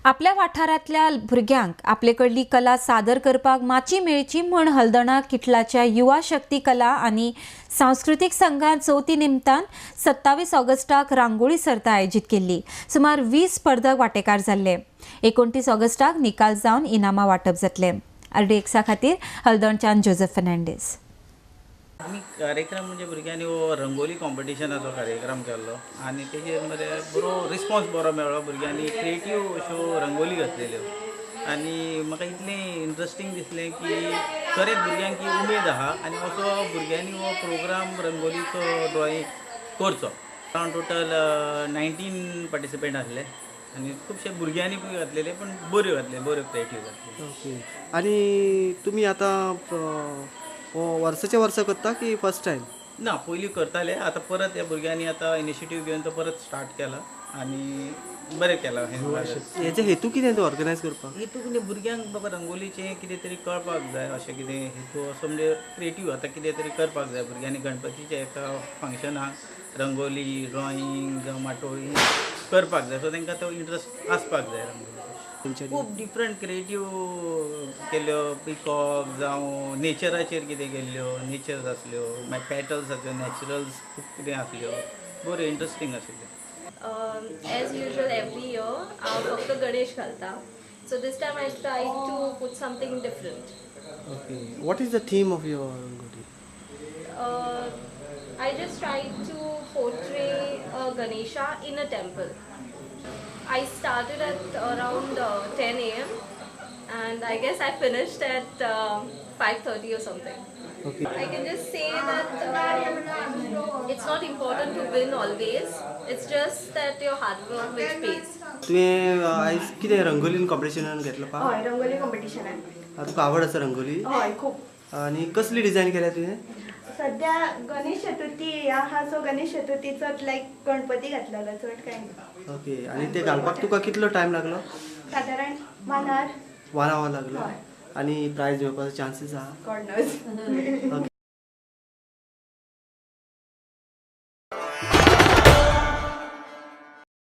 आपल्या वाठारांतल्या भुरग्यांक आपले कडली कला सादर करपाक माची मेळची म्हूण हल्दोणा किटलाच्या युवा शक्ती कला आनी सांस्कृतीक संघान चवथी निमतान 27 ऑगस्टाक रांगोळी सर्त आयोजीत केल्ली. सुमार 20 स्पर्धक वांटेकार जाल्ले. 29 ऑगस्टाक निकाल जावन इनामां वांटप जातले. आरडीएक्सा खातीर हल्दोणच्यान जोसेफ फर्नांडीस. आमी कार्यक्रम म्हणजे भुरग्यांनी हो रंगोली कॉम्पिटिशनाचो कार्यक्रम केल्लो आनी तेजेर मरे बरो रिस्पॉन्स बरो मेळ्ळो. भुरग्यांनी क्रिएटीव अश्यो रंगोली घातलेल्यो आनी म्हाका इतलें इंट्रस्टींग दिसलें की खरेंच भुरग्यांक ही उमेद आहा आनी असो भुरग्यांनी हो प्रोग्राम रंगोलीचो ड्रॉईंग करचो. अरावंड टोटल 19 पार्टिसिपेंट आसले आनी खुबशे भुरग्यांनी घातलेले, पण बऱ्यो घातले, बऱ्यो क्रिएटीव घातले. ओके, आनी तुमी आतां वर्साच्या वर्सा करता की फर्स्ट टायम? ना, पयलीं करताले, आतां परत ह्या भुरग्यांनी आतां इनिशिएटीव घेवन तो परत स्टार्ट केला आनी बरें केलां. हेजे हेतू कितें तो ऑर्गनायज करपाक? हेतू कितें, भुरग्यांक बाबा रंगोलीचें कितें तरी कळपाक जाय, अशें कितें हेतू असो म्हणजे क्रिएटीव आतां कितें तरी करपाक जाय भुरग्यांनी. गणपतीच्या एका फंक्शनाक रंगोली, ड्रॉईंग जावं माटोळी करपाक जाय, सो तांकां तो इंट्रस्ट आसपाक जाय रंगोली. खूब डिफरंट क्रिएटीव केल्यो, पिकॉक जावं नेचराचेर कितें केल्ल्यो, नेचर्स आसल्यो, मागीर पेटल्स आसल्यो, नॅचरल्स खूब कितें आसल्यो, बऱ्यो इंट्रस्टींग आशिल्ल्यो. एज युजल एवरी इयर हांव फक्त गणेश घालता, so this time I try to put something different. Okay, what is the theme of your rangoli? I just try to portray Ganesha in a temple. I started at around 10 a.m. and I guess I finished at 5:30 or something. Okay. I can just say that it's not important to win always. It's just that your hard work which pays. तुवें आयज कितें रंगोलीन कॉम्पिटिशनान घेतलो पा? हय, रंगोली कॉम्पिटिशनान. तुका आवड आसा रंगोली? हय, खूब. आनी कसली डिझायन केल्या तुवें? सध्या गणेश चतुर्थी आहा, सो गणेश चतुर्थीचो लायक गणपती घातलेलो, चड कांय ना. ओके, आनी ते घालपाक तुका कितलो टायम लागलो? सादारण 1 hour. 1 hour लागलो. हय. आनी प्रायज मेळपाचो चान्सीस आहा? God knows. Okay.